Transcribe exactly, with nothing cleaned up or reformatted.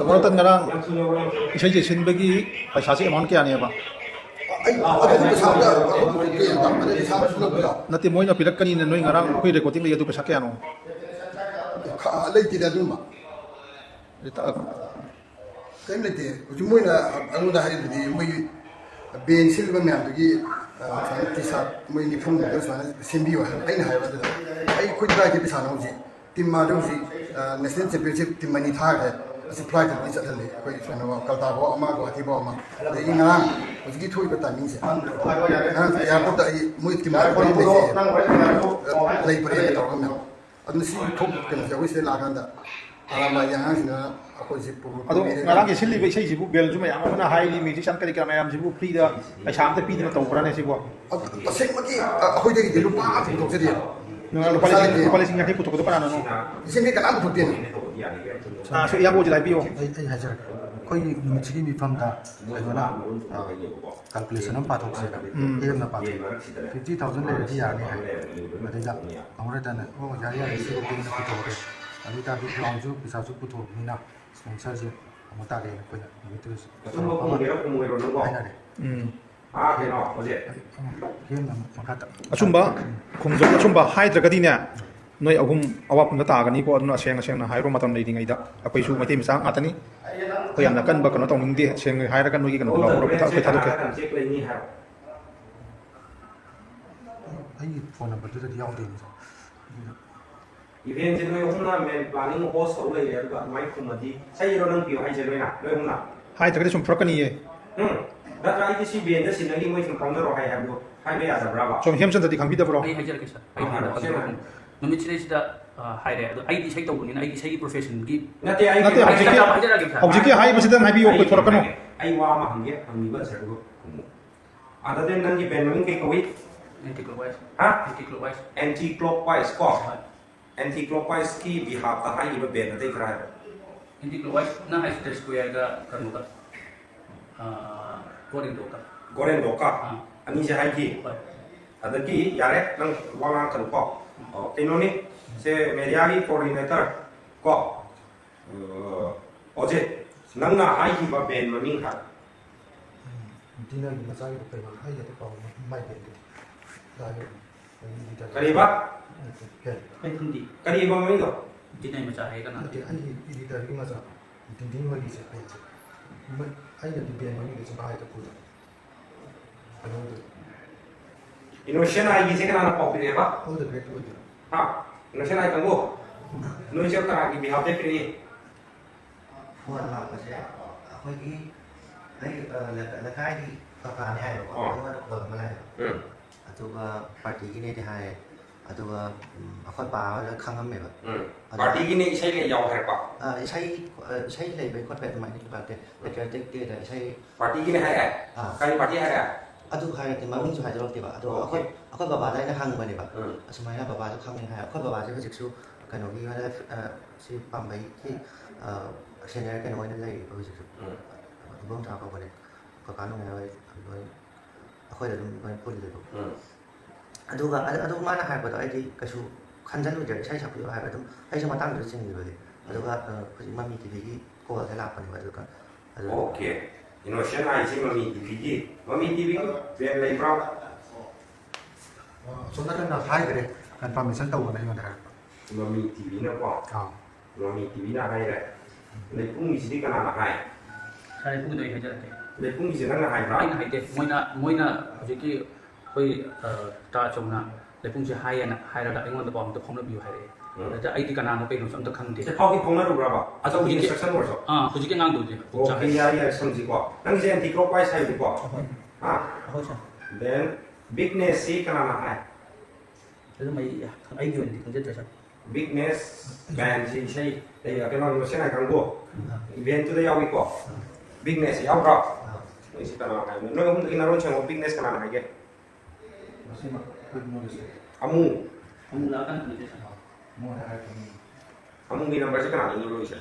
ꯃꯔꯛꯇ ꯉꯔꯥꯡ ꯏꯁꯩꯁꯦ ꯁꯤꯟꯕꯒꯤ ꯄꯩꯁꯥꯁꯦ ꯑꯦꯃꯥꯎꯟ ꯀꯌꯥꯅꯦꯕ? ꯑꯩ ꯑꯗꯨꯗꯤ ꯄꯩꯁꯥ ꯑꯝꯇ ꯑꯩꯈꯣꯏ ꯄꯨꯊꯣꯛꯇꯦ, ꯌꯥꯝ ꯇꯥꯡꯕꯅꯦ, ꯄꯩꯁꯥ ꯑꯝꯇ ꯁꯨꯅꯕꯗ꯫ ꯅꯠꯇꯦ, ꯃꯣꯏꯅ ꯄꯤꯔꯛꯀꯅꯤꯅ ꯅꯣꯏ ꯉꯔꯥꯡ ꯑꯩꯈꯣꯏ ꯔꯦꯀꯣꯔꯗꯤꯡ ꯂꯩ, ꯑꯗꯨ ꯄꯩꯁꯥ ꯀꯌꯥꯅꯣ? ꯈ-, ꯂꯩꯇꯦꯗ ꯑꯗꯨꯝꯕ꯫ ꯑꯗꯨ ꯇꯥ-, ꯀꯔꯤꯝ ꯂꯩꯇꯦ꯫ ꯍꯧꯖꯤꯛ ꯃꯣꯏꯅ ꯑꯩꯉꯣꯟꯗ ꯍꯥꯏꯔꯤꯕꯗꯤ ꯃꯣꯏꯒꯤ ꯕꯦꯟ ꯁꯤꯜꯂꯤꯕ ꯃꯌꯥꯝꯗꯨꯒꯤ, ꯑ, ꯁꯨꯃꯥꯏꯅ ꯇꯤ ꯁꯥꯔꯠ ꯃꯣꯏ ꯅꯤꯐꯨ ꯃꯨꯛꯇ ꯁꯨꯃꯥꯏꯅ ꯁꯦꯝꯕꯤꯌꯨ ꯍꯥꯏꯕ ꯑꯩꯅ ꯍꯥꯏꯕ ꯑꯗꯨꯗ ꯑꯩ ꯑꯩꯈꯣꯏ ꯀꯗꯥꯏꯗꯒꯤ ꯄꯩꯁꯥꯅꯣ ꯍꯧꯖꯤꯛ? ꯇꯤꯝ ꯑꯃꯗ ꯍꯧꯖꯤꯛ, ꯑ, ꯅꯦꯁꯅꯦꯜ ꯆꯦꯝꯄꯤꯌꯟꯁꯤꯞ ꯇꯤꯝ ꯑꯅꯤ ꯊꯥꯈ꯭ꯔꯦ꯫ ꯑꯁꯤ ꯐ꯭ꯂꯥꯏꯠꯇꯗꯤ ꯆꯠꯍꯜꯂꯤ꯫ ꯑꯩꯈꯣꯏ ꯀꯩꯅꯣ, ꯀꯜꯀꯇꯥꯐꯥꯎ ꯑꯃ, ꯒꯨꯋꯥꯍꯥꯇꯤꯐꯥꯎ ꯑꯃ꯫ ꯑꯗꯒꯤ ꯉꯔꯥꯡ ꯍꯧꯖꯤꯛꯀꯤ ꯊꯣꯛꯏꯕ ꯇꯥꯏꯃꯤꯡꯁꯦ, ꯉꯔꯥꯡ ꯑꯦꯌꯥꯔꯄꯣꯔꯠꯇ ꯑꯩ ꯃꯣꯏ ꯇꯤꯝ ꯑꯅꯤ ꯂꯩꯖꯩ, ꯂꯩꯕ꯭ꯔꯦꯅ ꯇꯧꯔꯒ ꯃꯌꯥꯝ꯫ ꯑꯗꯨꯅ ꯁꯤ ꯊꯣꯛ-, ꯀꯩꯅꯣꯁꯦ ꯑꯩꯈꯣꯏ ꯁꯤꯗ ꯂꯥꯛꯑꯀꯥꯟꯗ ꯑꯔꯥꯟꯕ ꯍꯥꯏꯗꯤ ꯑꯉꯥꯡꯁꯤꯡꯅ ꯑꯩꯈꯣꯏꯁꯦ ꯄꯨ-, ꯑꯗꯣ ꯄꯨꯕꯤꯔꯦ꯫ ꯉꯔꯥꯡꯒꯤ ꯁꯤꯜꯂꯤꯕ ꯏꯁꯩꯁꯤꯕꯨ ꯕꯦꯜꯁꯨ ꯃꯌꯥꯝ ꯑꯃꯅ ꯍꯥꯏꯔꯤ, ꯃ꯭ꯌꯨꯖꯤꯁꯤꯌꯥꯟ ꯀꯔꯤ ꯀꯔꯥ ꯃꯌꯥꯝꯁꯤꯕꯨ ꯐ꯭ꯔꯤꯗ ꯄꯩꯁꯥ ꯑꯝꯇ ꯄꯤꯗꯅ ꯇꯧꯕ꯭ꯔꯥꯅꯦ ꯁꯤꯕꯣ? ꯑꯗꯨ ꯇꯁꯦꯡꯃꯛꯀꯤ, ꯑ, ꯑꯩꯈꯣꯏꯗꯒꯤꯗꯤ ꯂꯨꯄꯥ ꯑꯃ ꯄꯨꯊꯣꯛꯆꯗꯦ꯫ ꯅꯪ ꯂꯨꯄꯥ ꯂꯤꯁꯤꯡ, ꯂꯨꯄꯥ ꯂꯤꯁꯤꯡ ꯌꯥꯡꯈꯩ ꯄꯨꯊꯣꯛꯄꯗꯣ ꯀꯅꯥꯅꯅꯣ? ꯂꯤꯁꯤꯡ ꯌꯥꯡꯈꯩ ꯀꯅꯥꯝ ꯄꯨꯊꯣꯛꯇꯦꯅꯦ꯫ ꯑꯥ, ꯁꯤ ꯏꯌꯥꯝꯕ ꯑꯣꯏꯁꯤ ꯍꯥꯏꯕꯤꯌꯣ꯫ ꯑꯩ, ꯑꯩ ꯍꯥꯏꯖꯔꯛꯀꯦ꯫ ꯑꯩꯈꯣꯏꯒꯤ ꯅꯨꯃꯤꯠꯁꯤꯒꯤ ꯃꯤꯐꯝꯗ ꯀꯩꯅꯣꯅ, ꯑ, ꯀꯥꯜꯀꯨꯂꯦꯁꯟ ꯑꯃ ꯄꯥꯊꯣꯛꯁꯦꯅ, ꯎꯝ꯫ ꯑꯦꯝꯅ ꯄꯥꯊꯣꯛꯑꯦ꯫ ꯐꯤꯐꯇꯤ ꯊꯥꯎꯖꯟ ꯂꯩꯔꯗꯤ ꯌꯥꯔꯅꯤ ꯍꯥꯏ꯫ ꯑꯗꯩꯗ ꯀꯥꯡꯕꯨꯔꯠꯇꯅ, "ꯑꯣ, ꯌꯥꯔꯦ, ꯌꯥꯔꯦ, ꯁꯤ ꯑꯣꯀꯦꯅ ꯄꯨꯊꯣꯛꯑꯒꯦ꯫ ꯑꯗꯨ ꯑꯣꯏ ꯇꯥꯔꯗꯤ ꯒ꯭ꯔꯥꯎꯟꯁꯨ ꯄꯩꯁꯥꯁꯨ ꯄꯨꯊꯣꯛꯄꯅꯤꯅ ꯏꯁꯄꯣꯟꯁꯔꯁꯦ ꯑꯃꯨꯛ ꯇꯥꯔꯦꯅ ꯑꯩꯈꯣꯏꯅ ꯅꯨꯃꯤꯠꯇꯨꯗꯁꯨ ꯑꯆꯨꯝꯕ ꯐꯣꯡꯒꯦꯔꯥ ꯐꯣꯡꯉꯣꯏꯔꯣ ꯅꯪꯕꯣ? ꯍꯥꯏꯅꯔꯦ꯫ ꯎꯝ꯫ ꯑꯥ, ꯀꯩꯅꯣ, ꯍꯧꯖꯤꯛ꯫ ꯑꯦꯝꯅ ꯑꯃꯨꯛ ꯃꯈꯥ ꯇꯥ-, ꯑꯆꯨꯝꯕ ꯈꯣꯡꯖꯣꯝ ꯑꯆꯨꯝꯕ ꯍꯥꯏꯗ꯭ꯔꯒꯗꯤꯅꯦ, ꯅꯣꯏ ꯑꯍꯨꯝ ꯑꯋꯥꯐꯝꯗ ꯇꯥꯒꯅꯤꯀꯣ꯫ ꯑꯗꯨꯅ ꯑꯁꯦꯡ ꯑꯁꯦꯡꯅ ꯍꯥꯏꯔꯣ, ꯃꯇꯝ ꯂꯩꯔꯤꯉꯩꯗ꯫ ꯑꯩꯈꯣꯏꯁꯨ ꯃꯩꯇꯩ ꯃꯆꯥ ꯉꯥꯛꯇꯅꯤ꯫ ꯑꯩꯈꯣꯏ ꯌꯥꯝꯅ ꯀꯟꯕ ꯀꯩꯅꯣ ꯇꯧꯅꯤꯡꯗꯦ꯫ ꯁꯦꯡꯅ ꯍꯥꯏꯔꯒ ꯅꯣꯏꯒꯤ ꯀꯩꯅꯣꯗꯣ ꯂꯧꯍꯧꯔꯣ, ꯑꯩꯈꯣꯏ ꯊꯥ-, ꯑꯩꯈꯣꯏ ꯊꯥꯗꯣꯛꯀꯦ꯫ ꯑꯩꯒꯤ ꯐꯣꯟ ꯅꯝꯕꯔꯗꯨꯗꯗꯤ ꯌꯥꯎꯗꯦꯅꯦ꯫ ꯏꯚꯦꯟꯁꯦ ꯅꯣꯏ ꯑꯍꯨꯝꯅ ꯃꯦꯟ ꯄ꯭ꯂꯥꯅꯤꯡ ꯍꯣꯁ ꯇꯧ ꯂꯩꯔꯦ, ꯑꯗꯨꯒ ꯑꯗꯨꯃꯥꯏꯅ ꯈꯨꯝꯃꯗꯤ ꯁꯩꯔꯣ ꯅꯪ ꯄꯤꯌꯣ ꯍꯥꯏꯁꯦ ꯅꯣꯏꯅ, ꯅꯣꯏ ꯑꯍꯨꯝꯅ? ꯍꯥꯏꯗ꯭ꯔꯒꯗꯤ ꯁꯨꯝ ꯐꯨꯔꯛꯀꯅꯤꯌꯦ꯫ ꯎꯝ꯫ ꯅꯠꯇ꯭ꯔ ꯑꯩꯗꯤ ꯁꯤ ꯕꯦꯟꯗ ꯁꯤꯟꯅꯒꯤ ꯃꯣꯏ ꯁꯨꯝ ꯈꯪꯅꯔꯣ ꯍꯥꯏ ꯍꯥꯏꯕꯗꯣ ꯍꯥꯏꯕ ꯌꯥꯗꯕ꯭ꯔꯕ? ꯁꯣꯝ ꯍꯦꯝꯆꯟꯗ꯭ꯔꯗꯤ ꯈꯪꯕꯤꯗꯕ꯭ꯔꯣ? ꯑꯩ ꯍꯥꯏꯖꯔꯛꯀꯦ ꯁꯥꯔ, ꯑꯩ ꯑꯥ, ꯍꯥꯏꯔꯛꯑꯣ꯫ ꯁꯦꯝꯃꯣ꯫ ꯅꯨꯃꯤꯠꯁꯤꯗꯩꯁꯤꯗ, ꯑ, ꯍꯥꯏꯔꯦ꯫ ꯑꯗꯣ ꯑꯩꯗꯤ ꯏꯁꯩ ꯇꯧꯕꯅꯤꯅ ꯑꯩꯒꯤ ꯏꯁꯩꯒꯤ ꯄ꯭ꯔꯣꯐꯦꯁꯟꯒꯤ ꯅꯠꯇꯦ, ꯑꯩꯒꯤ ꯅꯠꯇꯦ, ꯍꯧꯖꯤꯛꯀꯤ, ꯍꯥꯏꯖꯔꯛꯑꯒꯦ ꯁꯥꯔ꯫ ꯍꯧꯖꯤꯛꯀꯤ ꯍꯥꯏꯕꯁꯤꯗ ꯍꯥꯏꯕꯤꯌꯨ, ꯑꯩ ꯀꯣꯏꯊꯣꯔꯛꯀꯅꯨ꯫ ꯑꯩ ꯋꯥ ꯑꯃ ꯍꯪꯒꯦ, ꯍꯪꯕꯤꯕ ꯑꯟꯁꯔꯗꯨ ꯈꯨꯝꯃꯨ꯫ ꯑꯗꯨꯗꯤ ꯅꯪꯒꯤ ꯕꯦꯟ ꯃꯃꯤꯡ ꯀꯩ ꯀꯧꯏ? ꯑꯦꯟꯇꯤ ꯀ꯭ꯂꯣꯛꯋꯥꯏꯁ꯫ ꯍꯥ? ꯑꯦꯟꯇꯤ ꯀ꯭ꯂꯣꯛꯋꯥꯏꯁ꯫ ꯑꯦꯟꯇꯤ ꯀ꯭ꯂꯣꯛꯋꯥꯏꯁ ꯀꯣ? ꯍꯣꯏ꯫ ꯑꯦꯟꯇꯤ ꯀ꯭ꯂꯣꯛꯋꯥꯏꯁꯀꯤ ꯕꯤꯍꯥꯞꯇ ꯍꯥꯏꯈꯤꯕ ꯕꯦꯟ ꯑꯇꯩ ꯈꯔ ꯍꯥꯏꯔꯣ꯫ ꯑꯦꯟꯇꯤ ꯀ꯭ꯂꯣꯛꯋꯥꯏꯁꯅ ꯍꯥꯏꯁꯤꯗ ꯁ꯭ꯀ꯭ꯋꯦꯔꯒ ꯀꯩꯅꯣꯒ, ꯑꯥ, ꯒꯣꯔꯦꯟꯗꯣꯛꯀ꯫ ꯒꯣꯔꯦꯟꯗꯣꯛꯀ? ꯑꯥ꯫ ꯑꯅꯤꯁꯦ ꯍꯥꯏꯈꯤ? ꯍꯣꯏ꯫ ꯑꯗꯒꯤ ꯌꯥꯔꯦ, ꯅꯪ ꯋꯥ ꯉꯥꯡꯉꯛꯀꯅꯨꯀꯣ꯫ ꯑꯣ, ꯀꯩꯅꯣꯅꯤ, ꯁꯦ ꯃꯦꯗꯤꯌꯥꯒꯤ ꯀꯣꯑꯣꯔꯗꯤꯅꯦꯇꯔ ꯀꯣ? ꯑ, ꯑꯣꯖꯦ꯫ ꯅꯪꯅ ꯍꯥꯏꯈꯤꯕ ꯕꯦꯟ ꯃꯃꯤꯡ ꯍꯥꯏ꯫ ꯗꯤꯅꯔꯒꯤ ꯃꯆꯥꯒꯤꯗꯣ ꯀꯩꯅꯣ ꯑꯩꯒꯗꯤ ꯄꯥꯎ ꯃꯥꯏ ꯕꯦꯟꯗꯨꯗꯤ ꯀꯔꯤꯕ? ꯑꯩ ꯈꯪꯗꯦ꯫ ꯀꯔꯤꯕ ꯃꯃꯤꯡꯗꯣ? ꯗꯤꯅꯔ ꯃꯆꯥ ꯍꯥꯏ ꯀꯅꯥ? ꯅꯠꯇꯦ, ꯑꯩꯒꯤ ꯏꯗꯤꯇꯔꯒꯤ ꯃꯆꯥ ꯗꯤꯟꯗꯤꯟ ꯍꯣꯏꯒꯤꯁꯦ ꯕꯦꯟꯁꯦ꯫ ꯑꯩꯅꯗꯤ ꯕꯦꯟ ꯃꯃꯤꯡꯗꯤ ꯁꯨꯝ ꯍꯥꯏꯗ ꯄꯨꯗ꯫ ꯏꯅꯣꯁꯦꯟ ꯑꯥꯏꯒꯤꯁꯦ ꯀꯅꯥꯅ ꯄꯥꯎ ꯄꯤꯔꯛꯑꯦꯕ? ꯑꯣꯜ ꯗ ꯕꯦꯁ ꯑꯣꯏꯗꯣꯏꯅꯣ? ꯍꯥ? ꯏꯅꯣꯁꯦꯟ ꯑꯥꯏ ꯀꯥꯡꯕꯨ? ꯅꯣꯏꯁꯦ ꯀꯅꯥꯒꯤ ꯕꯤꯍꯥꯞꯇ ꯄꯤꯔꯛꯏ? ꯐꯣꯟ ꯂꯥꯛꯄꯁꯦ ꯑꯩꯈꯣꯏꯒꯤ ꯑꯩ ꯂꯩꯀꯥꯏꯒꯤ ꯀꯀꯥꯅꯦ ꯍꯥꯏꯕꯀꯣ, ꯑꯣ꯫ ꯑꯩꯉꯣꯟꯗ ꯐꯣꯟ ꯑꯃ ꯂꯥꯛꯑꯦꯕ꯫ ꯎꯝ. ꯑꯗꯨꯒ ꯄꯥꯔꯇꯤꯒꯤꯅꯦꯗꯤ ꯍꯥꯏꯌꯦ꯫ ꯑꯗꯨꯒ ꯎꯝ, ꯑꯩꯈꯣꯏ ꯄꯥ ꯍꯣꯏꯅ ꯈꯪꯉꯝꯃꯦꯕ꯫ ꯎꯝ. ꯑꯗꯣ ꯄꯥꯔꯇꯤꯒꯤꯅꯦ ꯏꯁꯩ ꯂꯩ ꯌꯥꯎ ꯍꯥꯏꯔꯛꯄ? ꯑ, ꯏꯁꯩ ꯑ, ꯏꯁꯩ ꯂꯩꯕꯩ ꯈꯣꯠꯄꯩ ꯑꯗꯨꯃꯥꯏꯅ ꯂꯥꯛꯇꯦ꯫ ꯄꯦꯇ꯭ꯔꯤꯌꯣꯇꯤꯛ ꯗꯦꯗ ꯏꯁꯩ ꯄꯥꯔꯇꯤꯒꯤꯅꯦ ꯍꯥꯏꯔꯦ? ꯑꯥ꯫ ꯀꯔꯤ ꯄꯥꯔꯇꯤ ꯍꯥꯏꯔꯦ? ꯑꯗꯨ ꯍꯥꯏꯔꯛꯇꯦ, ꯃꯃꯤꯡꯁꯨ ꯍꯥꯏꯗꯣꯔꯛꯇꯦꯕ꯫ ꯑꯗꯣ ꯑꯣꯀꯦ. ꯑꯩꯈꯣꯏ ꯑꯩꯈꯣꯏ ꯕꯕꯥꯗ ꯑꯩꯅ ꯍꯪꯕꯅꯦꯕ꯫ ꯎꯝ. ꯑꯁꯨꯃꯥꯏꯅ ꯕꯕꯥꯁꯨ ꯈꯪꯉꯦ ꯍꯥꯏ꯫ ꯑꯩꯈꯣꯏ ꯕꯕꯥꯁꯦ ꯍꯧꯖꯤꯛꯁꯨ ꯀꯩꯅꯣꯒꯤ ꯑꯣꯏꯅ ꯑ, ꯁꯤ ꯄꯥꯝꯕꯩꯒꯤ ꯁꯦꯅꯤꯌꯔ ꯀꯩꯅꯣ ꯑꯣꯏꯅ ꯂꯩꯔꯤꯕ ꯍꯧꯖꯤꯛꯁꯨ꯫ ꯎꯝ. ꯏꯕꯣꯝꯆꯥ ꯀꯧꯕꯅꯦ꯫ ꯀꯀꯥ ꯅꯨꯡꯉꯥꯏ ꯍꯣꯏ ꯂꯣꯏ ꯑꯩꯈꯣꯏꯗ ꯑꯗꯨꯝ ꯂꯣꯏ ꯄꯨꯜꯂꯦꯕ꯫ ꯎꯝ. ꯑꯗꯨꯒ ꯑꯗꯨ ꯑꯗꯨ ꯃꯥꯅ ꯍꯥꯏꯔꯛꯄꯗꯣ ꯑꯩꯗꯤ ꯀꯩꯁꯨ ꯈꯟꯖꯜꯂꯨꯗ꯭ꯔꯦ, ꯏꯁꯩ ꯁꯛꯄꯤꯌꯣ ꯍꯥꯏꯕ ꯑꯗꯨꯝ ꯑꯩꯁꯨ ꯃꯇꯥꯡꯗꯨꯗ ꯆꯤꯡꯈꯤꯕꯒꯤ꯫ ꯑꯗꯨꯒ ꯑ, ꯍꯧꯖꯤꯛ ꯃꯃꯤ ꯇꯤꯚꯤꯒꯤ ꯀꯣꯜꯁꯦ ꯂꯥꯛꯄꯅꯦꯕ꯫ ꯑꯗꯨꯒ ꯑꯗꯨ ꯑꯣꯀꯦ. ꯏꯅꯣꯁꯦꯟ ꯑꯥꯏꯁꯤ ꯃꯃꯤ ꯇꯤꯚꯤꯒꯤ, ꯃꯃꯤ ꯇꯤꯚꯤꯒꯤ ꯕꯦꯟ ꯂꯩꯕ꯭ꯔꯣ? ꯑꯁꯣꯝ ꯅꯥꯀꯟꯗ ꯍꯥꯏꯈ꯭ꯔꯦ, ꯀꯟꯐꯥꯔꯃꯦꯁꯟ ꯇꯧꯕꯅ ꯑꯩꯉꯣꯟꯗ ꯍꯥꯏꯔꯛꯄ꯫ ꯃꯃꯤ ꯇꯤꯚꯤꯅꯀꯣ? ꯑꯥ. ꯃꯃꯤ ꯇꯤꯚꯤꯅ ꯍꯥꯏꯔꯦ. ꯂꯩꯄꯨꯡꯒꯤꯁꯤꯗꯤ ꯀꯅꯥꯅ ꯍꯥꯏ? ꯁꯥꯔ, ꯄꯨꯡꯗꯣ ꯑꯩ ꯍꯥꯏꯖꯔꯛꯀꯦ꯫ ꯂꯩꯄꯨꯡꯒꯤꯁꯦ ꯅꯪꯅ ꯍꯥꯏꯕ꯭ꯔꯥ? ꯑꯩꯅ ꯍꯥꯏꯗꯦ, ꯃꯣꯏꯅ ꯃꯣꯏꯅ ꯍꯧꯖꯤꯛꯀꯤ ꯑꯩꯈꯣꯏ ꯇꯥ ꯆꯧꯅ ꯂꯩꯄꯨꯡꯁꯦ ꯍꯥꯏꯌꯦꯅ ꯍꯥꯏꯔꯒ ꯑꯩꯉꯣꯟꯗ ꯄꯥꯎ ꯑꯝꯇ ꯐꯥꯎꯅꯕꯤꯌꯨ ꯍꯥꯏꯔꯛꯑꯦ꯫ ꯎꯝ. ꯑꯗ ꯑꯩꯗꯤ ꯀꯅꯥꯅꯣ ꯀꯩꯅꯣꯁꯨ ꯑꯝꯇ ꯈꯪꯗꯦ꯫ ꯁꯤ ꯐꯥꯎꯗꯤ ꯐꯥꯎꯅꯔꯨꯕ꯭ꯔꯕ? ꯑꯆꯧꯕ ꯍꯧꯖꯤꯛꯀꯤ ꯏꯟꯁꯇ꯭ꯔꯛꯁꯟ ꯑꯣꯏꯔꯁꯨ? ꯑꯥ, ꯍꯧꯖꯤꯛꯀꯤ ꯑꯉꯥꯡꯗꯨꯗꯤ ꯄꯨꯡ ꯑꯣꯀꯦ, ꯆꯥꯔꯦ꯫ ꯌꯥꯔꯦ, ꯌꯥꯔꯦ, ꯁꯝꯁꯤꯀꯣ. ꯅꯪꯒꯤꯁꯦ ꯑꯦꯟꯇꯤ ꯀ꯭ꯂꯣꯛ ꯋꯥꯏꯁ ꯍꯥꯏꯕꯅꯤꯀꯣ? ꯍꯥ? ꯑꯍꯣꯏ ꯁꯥꯔ꯫ Then ꯕꯤꯒꯅꯦꯁꯁꯤ ꯀꯅꯥꯅ ꯍꯥꯏ? ꯑꯗꯨꯝ ꯑꯩ ꯑꯩꯒꯤ ꯑꯣꯏꯅꯗꯤ ꯈꯪꯖꯗ꯭ꯔꯦ ꯁꯥꯔ꯫ ꯕꯤꯒꯅꯦꯁ ꯕꯦꯟꯁꯤ ꯏꯁꯩ, ꯑꯩ ꯀꯩꯅꯣ, ꯏꯅꯣꯁꯦꯟ ꯑꯥꯏ ꯀꯥꯡꯕꯨ ꯑꯥ. ꯏꯚꯦꯟꯠꯇꯨꯗ ꯌꯥꯎꯏꯀꯣ? ꯕꯤꯒꯅꯦꯁ ꯌꯥꯎꯕ꯭ꯔꯣ? ꯃꯣꯏꯁꯤ ꯀꯅꯥꯅ ꯍꯥꯏꯕꯅꯣ? ꯅꯣꯏ ꯑꯍꯨꯝꯗꯒꯤ ꯅꯔꯣꯟ ꯁꯦꯡꯕ ꯕꯤꯒꯅꯦꯁ ꯀꯅꯥꯅ ꯍꯥꯏꯒꯦ? ꯃꯁꯤꯃꯛ ꯀꯨꯏꯅ ꯂꯣꯏꯁꯤꯜꯂꯦ꯫ ꯑꯃꯨ. ꯑꯃꯨꯛ ꯂꯥꯛꯑꯀꯥꯟꯗ ꯈꯪꯖꯩ ꯁꯥꯔ꯫ ꯃꯣꯏ ꯍꯥꯏꯔꯛꯀꯅꯤ꯫ ꯑꯃꯨꯒꯤ ꯅꯝꯕꯔꯁꯦ ꯀꯅꯥꯗꯒꯤꯅꯣ ꯂꯧꯔꯤꯁꯦ?